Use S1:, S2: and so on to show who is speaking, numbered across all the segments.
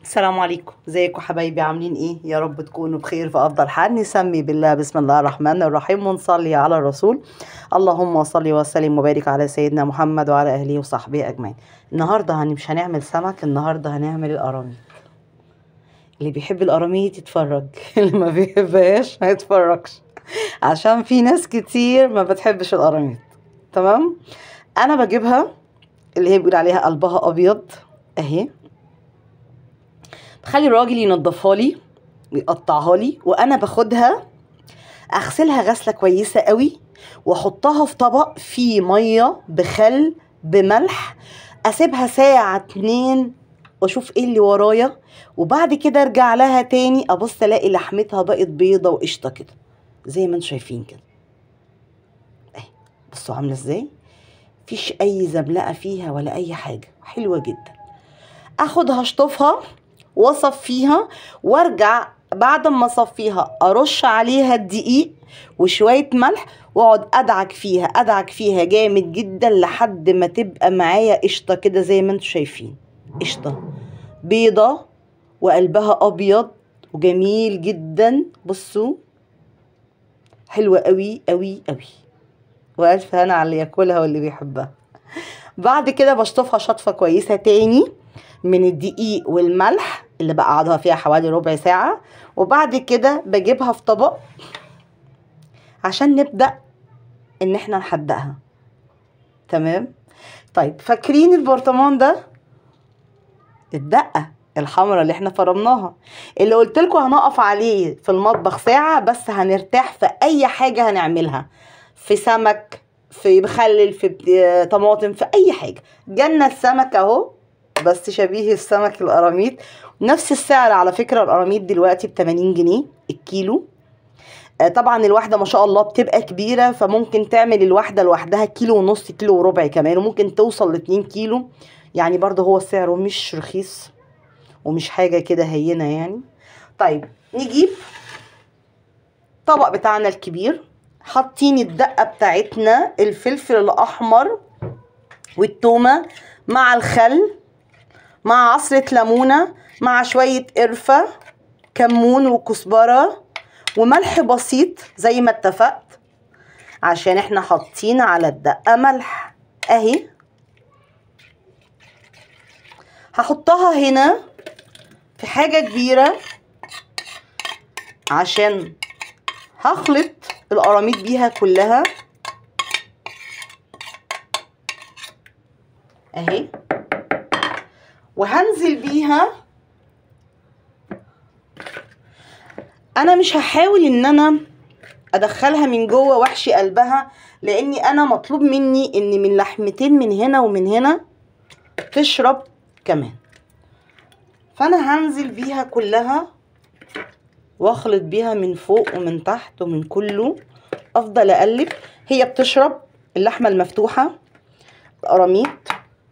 S1: السلام عليكم، ازيكم حبايبي؟ عاملين ايه؟ يا رب تكونوا بخير في افضل حال. نسمي بالله، بسم الله الرحمن الرحيم، ونصلي على الرسول. اللهم صل وسلم وبارك على سيدنا محمد وعلى اهله وصحبه اجمعين. النهارده مش هنعمل سمك، النهارده هنعمل القراميط. اللي بيحب القراميط يتفرج، اللي ما بيحبهاش ما يتفرجش، عشان في ناس كتير ما بتحبش القراميط. تمام؟ انا بجيبها اللي هي بيقول عليها قلبها ابيض اهي، بخلي الراجل ينضفها لي ويقطعها لي، وانا باخدها اغسلها غسله كويسة قوي، واحطها في طبق فيه مية بخل بملح، اسيبها ساعة 2 واشوف ايه اللي ورايا، وبعد كده ارجع لها تاني ابص الاقي لحمتها بقت بيضة وقشطه كده زي ما انتم شايفين كده اهي. بصوا عامله ازاي، مفيش اي زبلقه فيها ولا اي حاجة، حلوة جدا. اخدها اشطفها واصفيها، وارجع بعد ما اصفيها ارش عليها الدقيق وشوية ملح، واقعد ادعك فيها ادعك فيها جامد جدا لحد ما تبقى معايا قشطه كده زي ما انتم شايفين، قشطه بيضة وقلبها ابيض وجميل جدا. بصوا حلوة قوي قوي قوي، والف هنا على اللي ياكلها واللي بيحبها. بعد كده بشطفها شطفه كويسة تاني من الدقيق والملح اللي بقعدها فيها حوالي ربع ساعة، وبعد كده بجيبها في طبق عشان نبدأ ان احنا نحدقها. تمام؟ طيب فاكرين البرطمان ده، الدقة الحمراء اللي احنا فرمناها اللي قلت لكم هنقف عليه في المطبخ ساعة بس، هنرتاح في اي حاجة هنعملها، في سمك، في مخلل، في طماطم، في اي حاجة. جنة السمك اهو، بس شبيه السمك القراميط، نفس السعر على فكرة. القراميط دلوقتي ب80 جنيه الكيلو. طبعا الواحدة ما شاء الله بتبقى كبيرة، فممكن تعمل الواحدة لوحدها 1.5 كيلو، 1.25 كيلو كمان، وممكن توصل ل2 كيلو. يعني برضه هو سعره مش رخيص ومش حاجة كده هينة يعني. طيب نجيب الطبق بتاعنا الكبير، حاطين الدقة بتاعتنا، الفلفل الأحمر والتومة مع الخل مع عصرة ليمونة مع شوية قرفة، كمون وكزبرة وملح بسيط زي ما اتفقت، عشان احنا حاطين على الدقة ملح اهي. هحطها هنا في حاجة كبيرة عشان هخلط القراميط بيها كلها اهي، وهنزل بيها. انا مش هحاول ان انا ادخلها من جوه واحشي قلبها، لاني انا مطلوب مني ان من لحمتين من هنا ومن هنا تشرب كمان، فانا هنزل بيها كلها واخلط بيها من فوق ومن تحت ومن كله. افضل اقلب، هي بتشرب اللحمة المفتوحة القراميط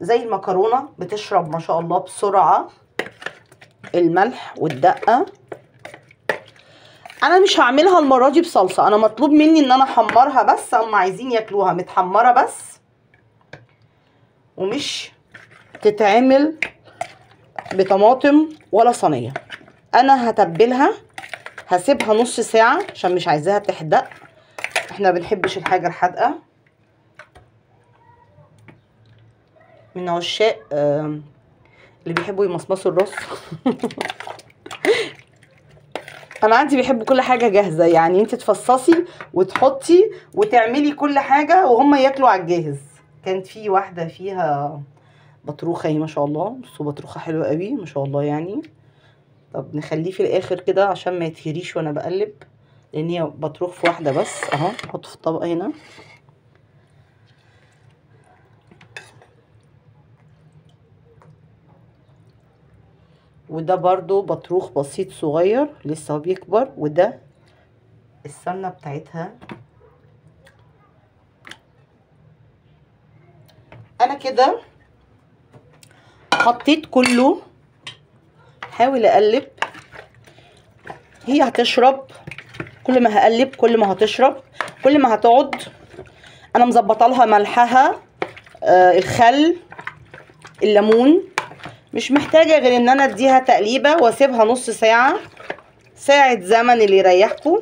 S1: زي المكرونه بتشرب ما شاء الله بسرعة الملح والدقه. انا مش هعملها المرة دي بصلصه، انا مطلوب مني ان انا احمرها بس، هم عايزين ياكلوها متحمره بس، ومش تتعمل بطماطم ولا صينية. انا هتبلها، هسيبها نص ساعة عشان مش عايزاها تحدق، احنا ما بنحبش الحاجة الحادقه. من عشاق اللي بيحبوا يمصمصوا الرز. انا عندي بيحبوا كل حاجة جاهزة، يعني انت تفصصي وتحطي وتعملي كل حاجة وهم ياكلوا على الجاهز. كانت في واحدة فيها بطروخه اهي ما شاء الله، بصوا بطروخه حلوة قوي ما شاء الله يعني. طب نخليه في الاخر كده عشان ما يتهريش وانا بقلب، لان هي بطروخ في واحدة بس اهو. نحطه في الطبق هنا. وده برضو بطروخ بسيط صغير لسه بيكبر. وده السمنة بتاعتها. انا كده حطيت كله، حاول اقلب، هي هتشرب. كل ما هقلب كل ما هتشرب، كل ما هتقعد. انا مظبطه لها ملحها، الخل، الليمون، مش محتاجه غير ان انا اديها تقليبه واسيبها نص ساعة، ساعة زمن اللي يريحكم.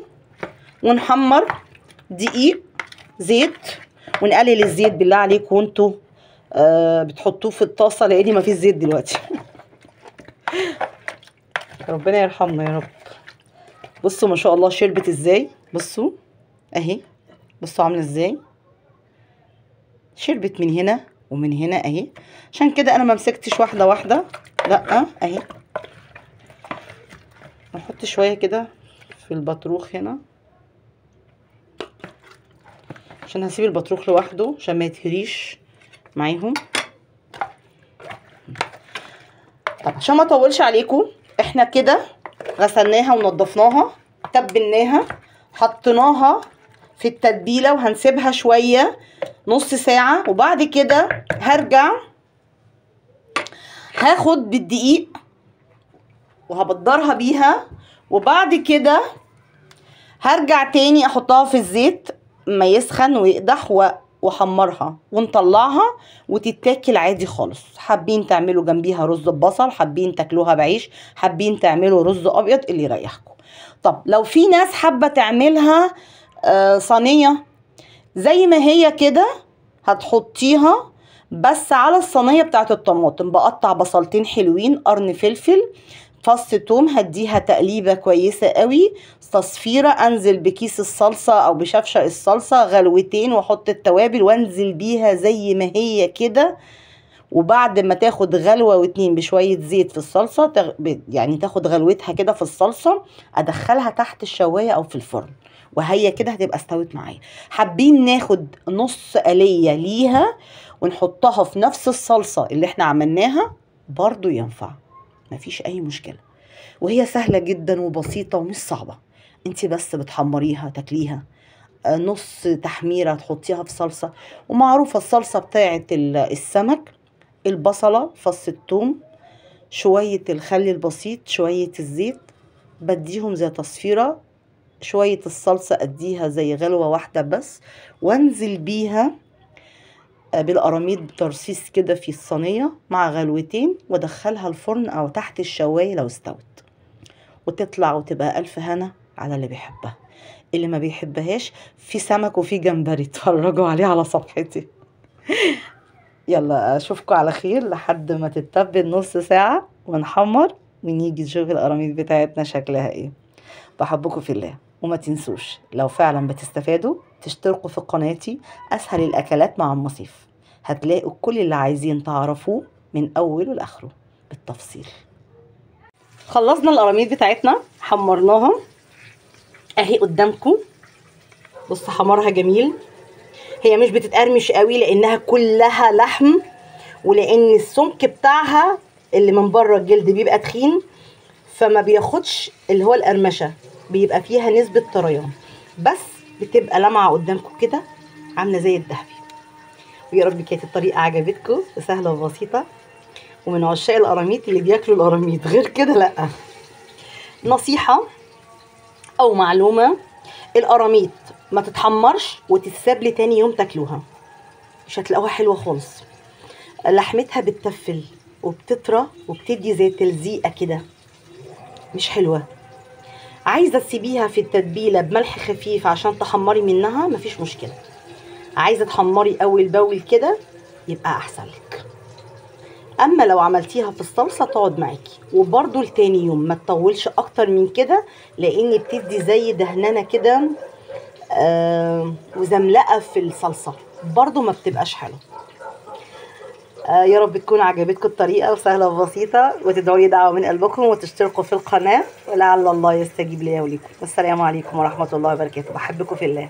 S1: ونحمر دقيق زيت، ونقلل الزيت بالله عليكم وانتوا بتحطوه في الطاسه، لان مفيش زيت دلوقتي. ربنا يرحمنا يا رب. بصوا ما شاء الله شربت ازاي، بصوا اهي، بصوا عامله ازاي، شربت من هنا ومن هنا اهي. عشان كده انا ما مسكتش واحدة واحدة، لا اهي. نحط شوية كده في البطروخ هنا، عشان هسيب البطروخ لوحده عشان ما يتهريش معاهم. طب عشان ما اطولش عليكم، احنا كده غسلناها ونضفناها، تبلناها، حطيناها في التتبيله، وهنسيبها شوية نص ساعة. وبعد كده هرجع هاخد بالدقيق وهبدرها بيها، وبعد كده هرجع تاني احطها في الزيت ما يسخن ويقدح وحمرها ونطلعها وتتاكل عادي خالص. حابين تعملوا جنبيها رز ببصل، حابين تاكلوها بعيش، حابين تعملوا رز ابيض، اللي يريحكم. طب لو في ناس حابة تعملها صينية زي ما هي كده، هتحطيها بس على الصينية بتاعت الطماطم. بقطع بصلتين حلوين، قرن فلفل، فص توم، هديها تقليبه كويسة قوي، تصفيره، انزل بكيس الصلصه او بشفشه الصلصه غلوتين، واحط التوابل وانزل بيها زي ما هي كده. وبعد ما تاخد غلوه واتنين بشوية زيت في الصلصه، يعني تاخد غلوتها كده في الصلصه، ادخلها تحت الشوايه او في الفرن، وهي كده هتبقى استوت معايا. حابين ناخد نص قليه ليها ونحطها في نفس الصلصه اللي احنا عملناها برضو ينفع، مفيش اي مشكلة. وهي سهلة جدا وبسيطة ومش صعبة، انت بس بتحمريها تاكليها نص تحميره، تحطيها في صلصه. ومعروفة الصلصه بتاعه السمك، البصله، فص الثوم، شوية الخل البسيط، شوية الزيت، بديهم زي تصفيره، شوية الصلصه اديها زي غلوه واحدة بس، وانزل بيها بالقراميط بترصيص كده في الصينية مع غلوتين، وادخلها الفرن او تحت الشوايه لو استوت، وتطلع وتبقى الف هنا على اللي بيحبها. اللي ما بيحبهاش في سمك وفي جمبري، اتفرجوا عليه على صفحتي. يلا اشوفكم على خير لحد ما تتبل نص ساعة ونحمر ونيجي نشوف القراميط بتاعتنا شكلها ايه. بحبكم في الله، وما تنسوش لو فعلا بتستفادوا تشتركوا في قناتي اسهل الاكلات مع ام سيف، هتلاقوا كل اللي عايزين تعرفوه من اوله لاخره بالتفصيل. خلصنا القراميط بتاعتنا، حمرناها اهي قدامكم. بص حمرها جميل، هي مش بتتقرمش قوي لانها كلها لحم، ولان السمك بتاعها اللي من بره الجلد بيبقى تخين، فما بياخدش اللي هو القرمشه، بيبقى فيها نسبه طريان، بس بتبقى لمعة قدامكم كده عامله زي الذهبي. ويا رب كانت الطريقة عجبتكم، سهلة وبسيطة، ومن عشاق القراميط اللي بياكلوا القراميط، غير كده لا. نصيحة او معلومة، القراميط ما تتحمرش وتتساب لتاني يوم تاكلوها، مش هتلاقوها حلوة خالص. لحمتها بتتفل وبتطرى وبتدي زي تلزيقه كده، مش حلوة. عايزه تسيبيها في التتبيله بملح خفيف عشان تحمري منها، مفيش مشكلة. عايزه تحمري اول باول كده يبقى احسن لك. اما لو عملتيها في الصلصه تقعد معاكي، وبرده لتاني يوم ما تطولش اكتر من كده، لان بتدي زي دهننه كده وزملقه في الصلصه، برده ما بتبقاش حلوة. يا رب تكون عجبتكم الطريقة وسهلة وبسيطة، وتدعوا لي دعوه من قلبكم، وتشتركوا في القناة، ولعل الله يستجيب لي وليكم. والسلام عليكم ورحمة الله وبركاته. بحبكم في الله.